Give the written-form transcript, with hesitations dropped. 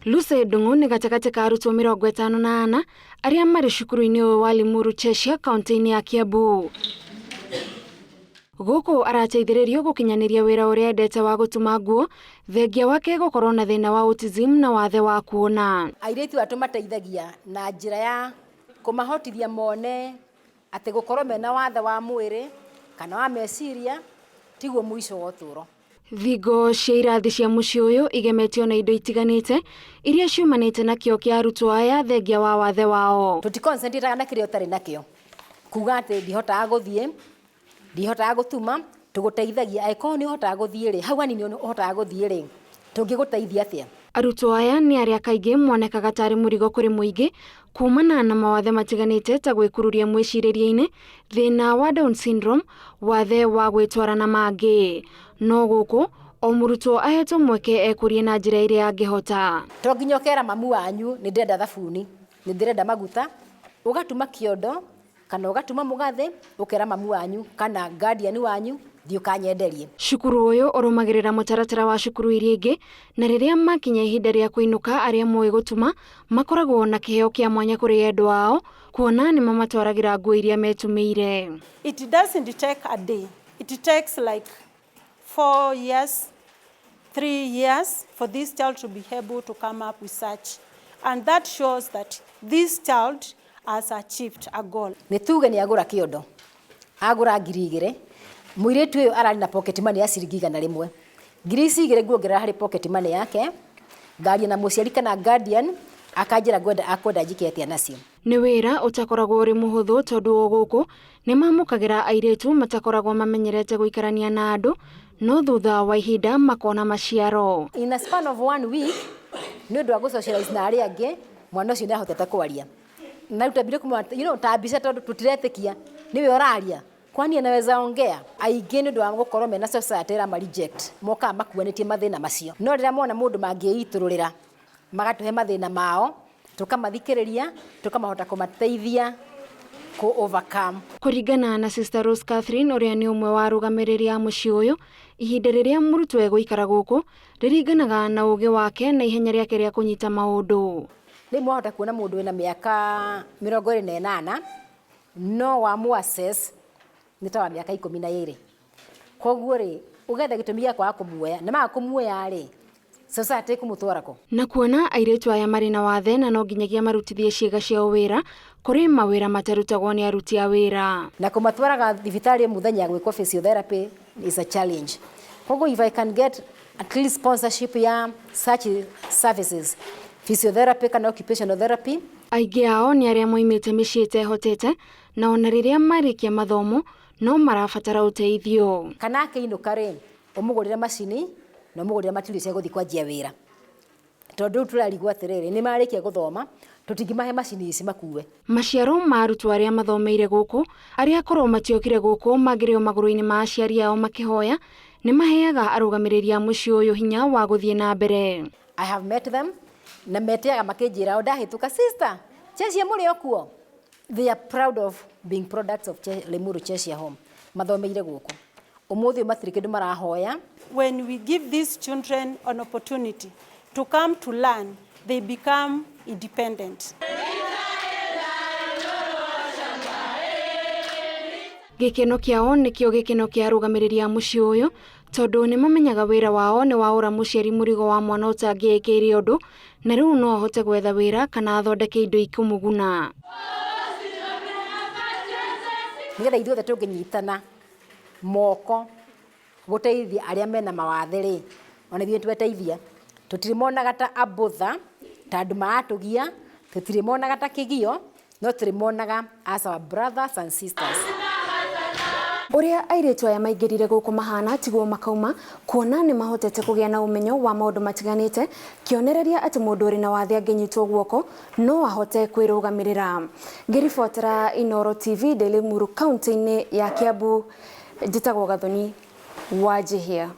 Lucy Ndung'u nĩ gatagatĩ ka arutwo 54 arĩa marĩ cukuru-inĩ ũyũ wa Limuru Cheshire kaunti-inĩ ya Kiambu. Gũkũ arateithĩrĩrio gũkinyanĩria wĩra ũrĩa endete wa gũtuma nguo, thengia wake gũkorwo na thĩna wa autism na wathe wa kuona. Airĩtu aya tũmateithagia na njĩra ya kũmahotithia mone atĩ gũkorwo mena wathe wa mwĩrĩ kana wa meciria tiguo mũico wa ũtũũro. Thingo cia irathi cia mũciĩ ũyũ igemetio na indo itiganĩte iria ciumanĩte na kĩo kĩa arutwo aya thengia wa wathe wao. Tũticoncentrateaga na kĩrĩa ũtarĩ nakĩo, kuga atĩ ndihotaga gũthiĩ, ndihotaga gũtuma, tũgũteithagia angĩkorwo nĩ ũhotaga gũthiĩ rĩ, hau hanini ũhotaga gũthiĩ rĩ, tũngĩgũteithia atĩa? Arutwo aya nĩ arĩa kaingĩ monekaga tarĩ mũrigo kũrĩ mũingĩ kumana na mawathe matiganĩte ta gwĩkururia mwĩcirĩrie-inĩ, thĩna wa Down syndrome, wathe wa gwĩtwara na mangĩ. No gũkũ o mũrutwo ahetwo mweke ekũrie na njĩra ĩrĩa angĩhota. To nginya ũkera mamu wanyu nĩ ndĩrenda thabuni, nĩ ndĩrenda maguta, ũgatuma kĩondo kana ũgatuma mũgathĩ ũkera mamu wanyu kana guardian wanyu thiĩ ũkanyenderie. Cukuru ũyũ ũrũmagĩrĩra mũtaratara wa cukuru iria ingĩ na rĩrĩa makinya ihinda rĩa kũinũka arĩa moĩ gũtuma makoragwo na kĩheo kĩa mwanya kũrĩ endwa ao kuona nĩ mamatwaragĩra nguo iria metumĩire. It doesn't take a day. It takes like 4 years, 3 years for this child to be able to come up with such. And that shows that this child has achieved a goal. Nĩ tuge nĩ agũra kĩondo, agũra 2000, mũirĩtu ũyũ ararĩ na pocket money ya ciringi 100. Ngiri ici igĩrĩ nguongerera harĩ pocket money yake, ngaria na mũciari kana guardian, akanjĩra ngwenda akwenda njĩke atĩa nacio. Nĩ wĩra ũtakoragwo ũrĩ mũhũthũ tondũ o gũkũ nĩ mamũkagĩra airĩtu matakoragwo mamenyerete gũikarania na andũ, no thutha wa ihinda makona maciaro. In a span of 1 week, nĩ ũndũ wa gũ-socialize na arĩa angĩ, mwana ũcio nĩ ahotete kwaria. Na rĩu twambire kũmwona, you know, ta mbica tondũ tũtiretĩkia nĩwe ũraria, kwani anaweza ongea? Aingĩ nĩ ũndũ wa gũkorwo mena society ĩrama reject, mokaga makuanĩtie mathĩna macio. No rĩrĩa mona mũndũ mangĩitũrũrĩra, magatũhe mathĩna mao, tũkamathikĩrĩria, tũkamahota kũmateithia kũ overcome. Kũringana na Sister Rose Catherine ũrĩa nĩ ũmwe wa arũgamĩrĩri a mũciĩ ũyũ, ihinda rĩrĩa mũrutwo egũikara gũkũ rĩringanaga na ũgĩ wake na ihenya rĩake rĩa kũnyita maũndũ. Rĩu mwahota kuona mũndũ wĩna mĩaka 28 no wamũ assess nĩ ta wa mĩaka 12. Koguo rĩ, ũgetha gĩtũmi gĩa kwaga kũmuoya, na maga kũmuoya rĩ, society ĩkũmũtwara kũ? Na kuona airĩtu aya marĩ na wathe na no nginyagia marutithie ciĩga ciao wĩra, kũrĩ mawĩra matarutagwo nĩ aruti a wĩra. Na kũmatwaraga thibitarĩ mũthenya gwĩkwo physiotherapy is a challenge. Koguo if I can get at least sponsorship ya such services, physiotherapy kana occupational therapy. Aingĩ ao nĩ arĩa moimĩte mĩciĩ ĩtehotete na ona rĩrĩa marĩkia mathomo no marabatara ũteithio. Kana akĩinũka rĩ, ũmũgũrĩre macini na ũmũgũrĩre material cia gũthiĩ kwanjia wĩra. Tondũ rĩu tũrarigwo atĩrĩrĩ, nĩ marĩkia gũthoma, tũtingĩmahe macini ici makue. Maciaro ma arutwo arĩa mathomeire gũkũ, arĩa korwo matiokire gũkũ mangĩrĩ o magũrũ-inĩ ma aciari ao makĩhoya, nĩ maheaga arũgamĩrĩri a mũciĩ ũyũ hinya wa gũthiĩ na mbere. I have met them, na metĩaga makĩnjĩra o ndahĩtũka, sister, Cheshire mũrĩ o kuo? They are proud of being products of Limuru Cheshire Home. Mathomeire gũkũ. Ũmũthĩ ũyũ matirĩ kĩndũ marahoya. When we give these children an opportunity to come to learn, they become independent. Gĩkeno kĩao nĩkĩo gĩkeno kĩa arũgamĩrĩri a mũciĩ ũyũ tondũ nĩ mamenyaga wĩra wao nĩ waũra mũciari mũrigo wa mwana ũtangĩĩkĩire ũndũ na rĩu no ahote gwetha wĩra kana athondeke indo ikũmũguna. Nĩgetha ithuothe tũngĩnyitana moko gũteithia arĩa mena mawathe rĩ, ona ithuĩ nĩtweteithia. Tũtirĩmonaga ta abũtha, ta andũ maratũgia, tũtirĩmonaga ta kĩgio, no tũrĩmonaga as our brothers and sisters. Ũrĩa airĩtu aya maingĩrire gũkũ mahana tiguo makauma, kuona nĩ mahotete kũgĩa na ũmenyo wa maũndũ matiganĩte, kĩonereria atĩ mũndũ ũrĩ na wathe angĩnyitwo guoko no ahote kwĩrũgamĩrĩra. Ngĩribotera Inooro TV ndĩ Limuru kaunti-inĩ ya Kiambu, njĩtagwo Gathoni Wanjihia.